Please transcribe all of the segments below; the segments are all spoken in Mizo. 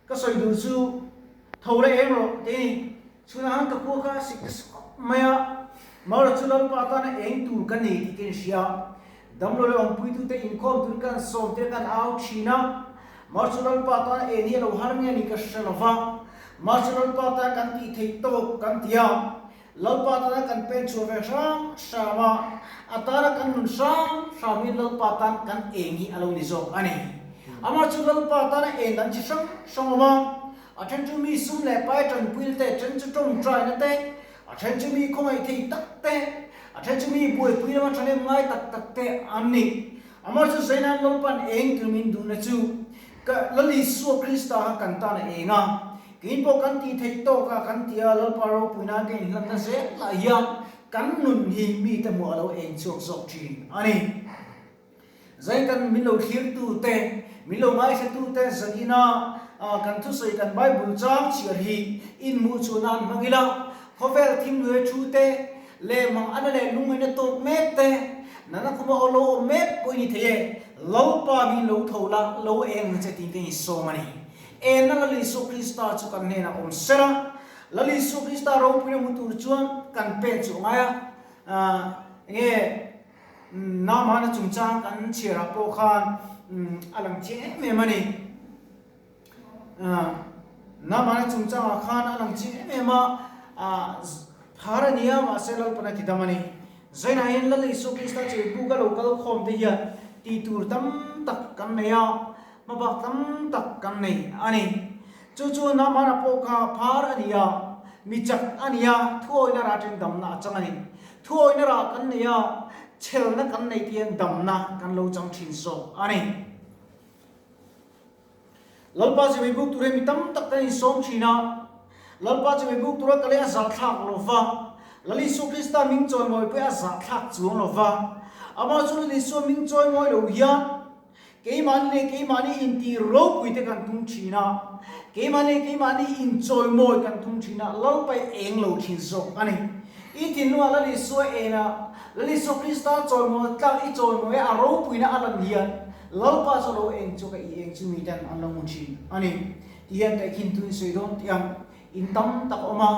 Ka sawi duh chu tho leh eng rawh tih a ni. Chhunah khan ka khua kha a sik ta sawk mai a, Maura chu Lalpa tana eng tur ka nei tih ka inhria. Damlo leh awmpuitute inkhawm turin ka han sawm tir a, ka han au thin a. Maura chu Lalpa tana en hi a lo har nge ni ka hre lo va. Maura chu Lalpa tana kan tih theih tawk kan ti a. Lalpa tana kan pen chhuah ve hram hram a, a tana kan nun hram hramin Lalpa tan kan eng hi a lo ni zawk a ni. Amah chu Lalpa tana en dan chi hrang hrang awm a, a then chu mi sum leh pai tanpuina te, a then chu tawngtaina te, a then chu mi khawngaih thei tak te, a then chu mi buaipui lama thahnem ngai tak tak te an ni. Amah chu Zainan Lalpa'n eng tur min duhna chu ka Lal Isua Krista kha kan tan a eng a, Kein pawh kan tih theih tawk a kan ti a, Lalpa ropui nan ka inhlanna zel lah hian kan nun hi mite hmuh a lo eng chhuak zawk thin a ni. Zai kan min lo thlir te, min lo ngaithla tu te zan ina kan thusawi kan Bible chang chhiar hi inhmuh chu nan hmang ila, khawvel thimnuai thu te leh mang ana leh lungngaihna tawk mek te, nana khuma aw lo awm mek pawh i ni thei e, Lalpa min lo tho la, lo eng na che tiin ka insawm a ni. Enna Lal Isua Krista chu kan hnenah awm ser a, Lal Isua Krista ropuina hmu tur chuan kan pen chu a ngai a. Enge Naamana chungchang kan chhiarah pawh khan a lang chiang em em a ni. Naamana chungchangah khan a lang chiang em em a, phar a ni a, mahse Lalpan a ti dam a ni. Zainah hian Lal Isua Krista chu buka lo kal khawm te hian tih tur tam tak kan nei a, Hmabak tam tak kan nei a ni. Chu chu Naamana pawh kha phar a ni a, mi chak a ni a, thuawihna rah aṭangin damna a chang a ni. Thuawihna rah kan nei a, chhelna kan neih te hian damna kan lo chang ṭhin zawk a ni. Lalpa chawei buk tur hi mi tam tak kan insawm ṭhin a, Lalpa chawei buk tura ka leh a zahthlak lo va, Lal Isua Krista ming chawimawi pawh a zahthlak chuang lo va, amah chu Lal Isua ming chawimawi lo hian, Keimahni leh keimahni intih ropui te kan tum thin a, keimahni leh keimahni inchawimawi kan tum thin a, Lalpa eng lo thin zawk a ni. I thinlungah Lal Isua ena, Lal Isua Krista chawimawi tlak i chawimawi a, a ropuina a lan hian Lalpa chu a lo eng chu ka i eng chu miten an lo hmu thin a ni. Ti hian taikhin tu in sawi dawn tih ang. In tam tak a awm a,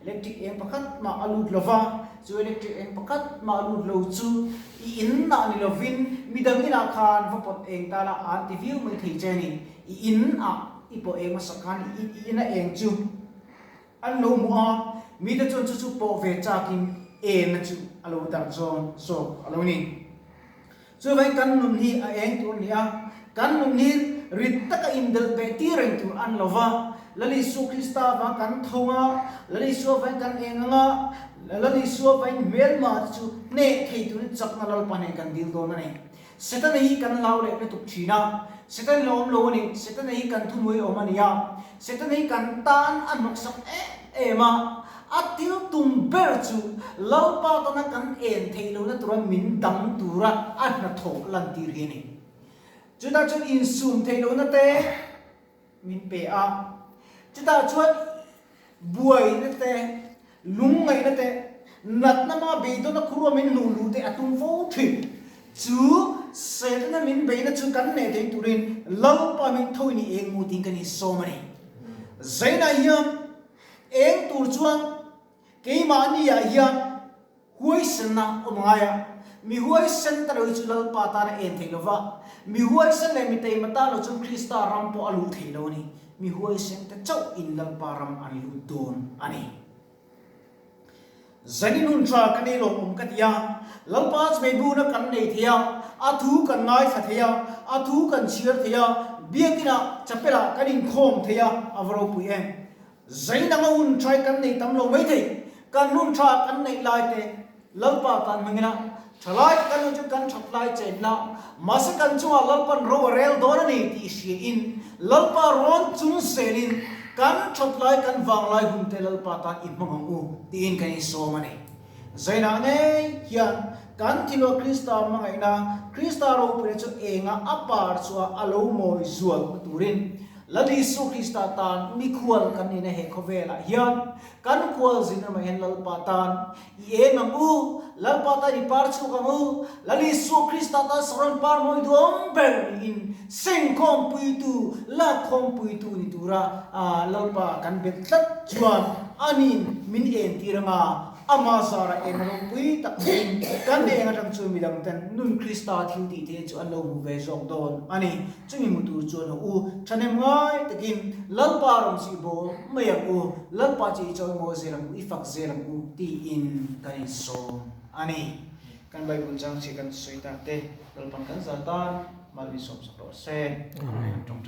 electric eng pakhat mah a lut lo va, chu electric eng pakhat mah a lut lo chu i in ah ni lovin midang inah khan va pawt eng ta la an ti viau mai thei che a ni. I in ah i pawh eng hmasa khan i ina eng chu an lo hmuh a, mite chuan chu chu pawh ve chakin enna chu a lo darh zawn zawk a lo ni. Chuvangin kan nun hi a eng tur a ni a, kan nun hi rit taka indelh peh tir reng tur a ni lo va. Lal Isua Krista avang kan tho a, Lal Isua avangin kan eng ang a, Lal Isua avangin hmelma te chu hneh thei turin chakna Lalpa nen kan dil dawn a ni. Setana hi kan hlau leh lutuk thin a, Setana hi a awm lo a ni, Setana hi kan thuhnuai awm a ni a, Setana hi kan tan a hnawksak em em a, A thil tum ber chu Lalpa tana kan en theih lohna tura min dang tura a hnathawh lantir hi a ni. Chutah chuan insum theih lohna te min pe a, chutah chuan buaina te, lungngaihna te, natna hma beidawn a khurua min hnuh luh te a tum fo thin. Chu Setana min beihna chu kan neih theih turin Lalpa min tho in i eng mu tiin kan insawm a ni. Zainah hian Eng tur chuan keimahni ah hian huaisenna awm ngai a, mi huaisen ta lo hi chu Lalpa tan a en thei lo va, mi huaisen leh mi teima tan lo chuan Krista ram pawh a luh thei lo a ni. Mi huaisen te chauh in Lalpa ram an lut dawn a ni. Zanin hun tha ka nei lawmawm ka ti a, Lalpa chhmei buna kan nei thei a, a thu kan ngaithla thei a, a thu kan chhiar thei a, biakinah chapel-ah kan inkhawm thei a, a va ropui em? Zain anga hun tha hi kan nei tam lo mai thei, kan hun tha kan neih lai te Lalpa kan hmangin a, tha lai kan hun chu kan that lai chenna, mahse kan chungah Lalpan ro a rel dawn a ni tih hriain Lalpa rawn chung zelin kan that lai kan vang lai hun te Lalpa tan i hmang ang u tiin kan insawm a ni. Zainah ngei hian kan thilua Krista hmangaihna, Krista ropuina chu enga a par chhuah a lo mawi zual turin. Lal Isu Krista tan mikhual kan nihna he khawvelah hian kan khual zin ramah hian Lalpa tan i eng ang u, Lalpa tan i par chhuak ang u, Lal Isu Krista tan saron par mawi duhawm ber niin sengkhawmpuitu, lakkhawmpuitu ni tura Lalpa kan belh tlat chuan aniin min entir anga Ama zara eng ropui tak niin kan eng atang chuan midang ten nun Krista thil tih te chu an lo hmu ve zawk dawn a ni. Chumi hmu tur chuan haw u, thahnem ngai takin Lalpa rawn chih bawl mai ang u, Lalpa chu i chawimawi zel ang u, i fak zel ang u tiin kan insawm a ni. Kan Bible chang chhiah kan sawi tak te Lalpan kan zah tan mal insawm sak rawh se. Amen.